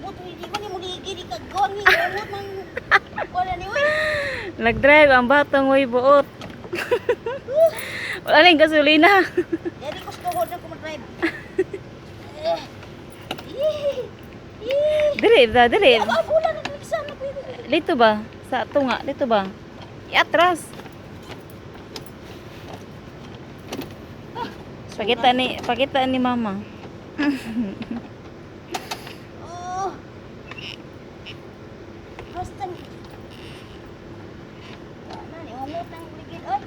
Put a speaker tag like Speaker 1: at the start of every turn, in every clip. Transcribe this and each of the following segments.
Speaker 1: Buto hindi ko ni muligi di kagawang ni ungot ng wala ni uy.
Speaker 2: Nag-drive ang batang way buot. Wala na yung gasolina.
Speaker 1: Dili ko sa tuhod na ko mag-drive. Eh. Ih. Ih.
Speaker 2: Dili, da, dili.
Speaker 1: Ako ang gula na sana ko.
Speaker 2: Dito ba? Sa tunga, dito ba? Iatras. Pakita ni mama.
Speaker 1: Oh. Basta ni. Wala ni ungot ng ligid oy.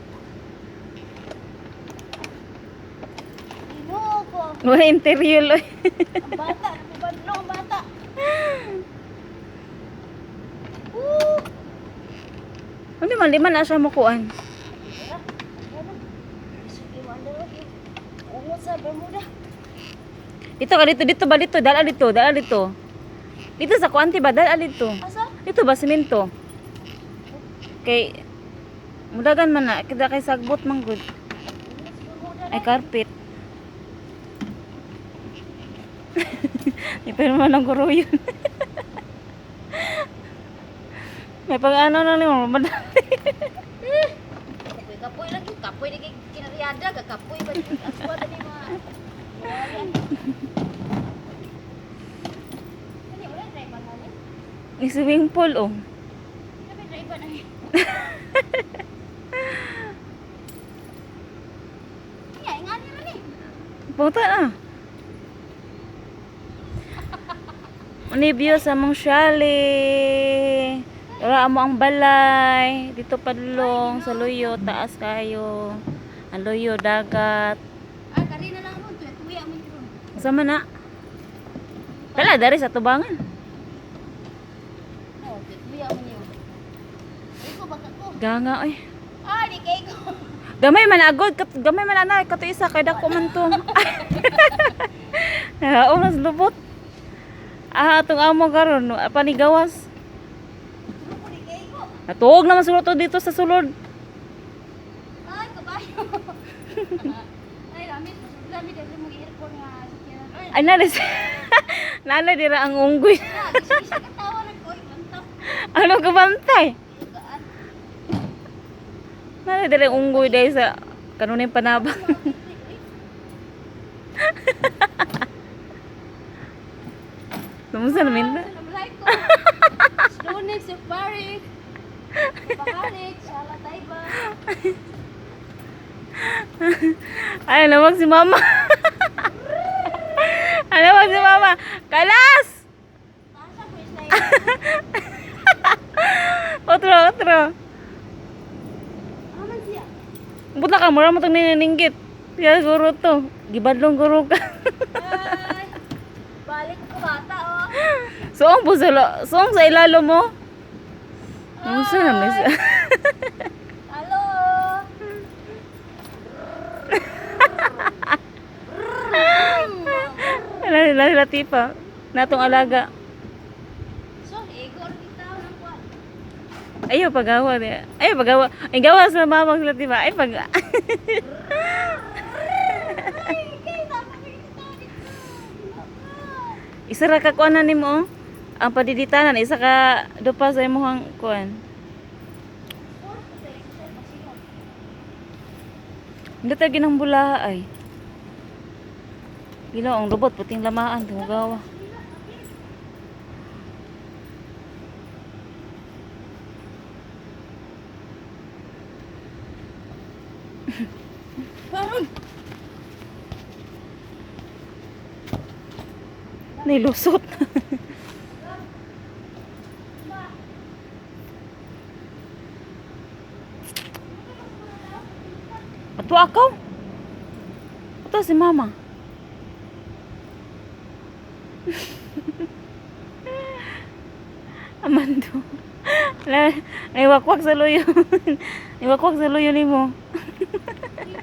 Speaker 1: Ginoo ko.
Speaker 2: Wala interior oy.
Speaker 1: Ang bata, nabubadlong ang bata. Woo!
Speaker 2: Ano man, di man na siya mukuan.
Speaker 1: Tara, tara. Sige, wala. Ungot sa Bermuda.
Speaker 2: Dito ka dito, dito ba dito, dala dito, dala dito. Dito sa kuan ba, dala dito.
Speaker 1: Asa?
Speaker 2: Dito ba semento? Kay mudagan man na kita kay sagbot man gud.
Speaker 1: Ungot sa Bermuda.
Speaker 2: Ay carpet. Di pero man ang guro yun. May pag ano na nimo madali.
Speaker 1: Kapoy, kapoy lagi. Kapoy lagi kinariyada. Kapoy ba? Aswa na ni mga. Wala. Ano, wala driver na ni?
Speaker 2: May swimming pool oh.
Speaker 1: Sabi driver na ni. Nga, nga ni ni.
Speaker 2: Punta na. Unibyo sa mong chalet. Ora mo ang balay. Dito padlong sa luyo, taas kayo. Ang luyo dagat.
Speaker 1: Ah, kari na lang ron. Tuya, tuya mo ron.
Speaker 2: Sama na. Tala dari sa tubangan.
Speaker 1: No, tuya, tuya mo niyo. Ikaw baka ko.
Speaker 2: Ganga oy.
Speaker 1: Ah, di kay ko.
Speaker 2: Gamay man agod, gamay man ana kato isa kay dako man to. Oo, mas lubot. Ah, atong amo karon no, panigawas.
Speaker 1: Grupo di kay ko.
Speaker 2: Natuog naman siguro to dito sa sulod.
Speaker 1: Ay, kabayo. Ay, ramit. Ramit dahil mong aircon nga. Sakyanan. Ay,
Speaker 2: Ay nalis. Nana dira ang unggoy.
Speaker 1: na, gisa-gisa ka tawa na ko. Ibantap.
Speaker 2: Ano ka bantay?
Speaker 1: Igaan.
Speaker 2: Nana dira ang unggoy dahil sa kanunay panabang. Tumusa namin na.
Speaker 1: Assalamualaikum. Slunik, Suparik. Pakalik, Shala Taiba.
Speaker 2: Ay, nawag si mama. Ay, nawag si mama. Kalas!
Speaker 1: Asa ko isla.
Speaker 2: Otro, otro.
Speaker 1: Aman siya.
Speaker 2: Buta ka, mura mo itong nininggit. Kaya guro to. Gibadlong guro ka.
Speaker 1: Ay, balik ko bata oh.
Speaker 2: Suong po sa, suong sa ilalo mo. Unsa na may sa-
Speaker 1: Hello.
Speaker 2: Ala, ala, Latifa. Natong alaga.
Speaker 1: So, ego ang tao ng kwan.
Speaker 2: Ayaw pagawa niya. Ayaw pagawa. Ay gawa sa mama sa Latifa. Ay pag
Speaker 1: Ay, kay tama ko yung tao dito.
Speaker 2: Isa ra ka kuanan nimo oh. Ang padiditanan isa ka dupa sa imong kuan. Hindi tayo ginang bula ay. Gila ang robot puting lamaan tumugawa.
Speaker 1: Baron.
Speaker 2: Nilusot. Ato ako. Ato si mama. Amando. Naiwakwak sa luyo. Naiwakwak sa luyo nimo.
Speaker 1: Ay,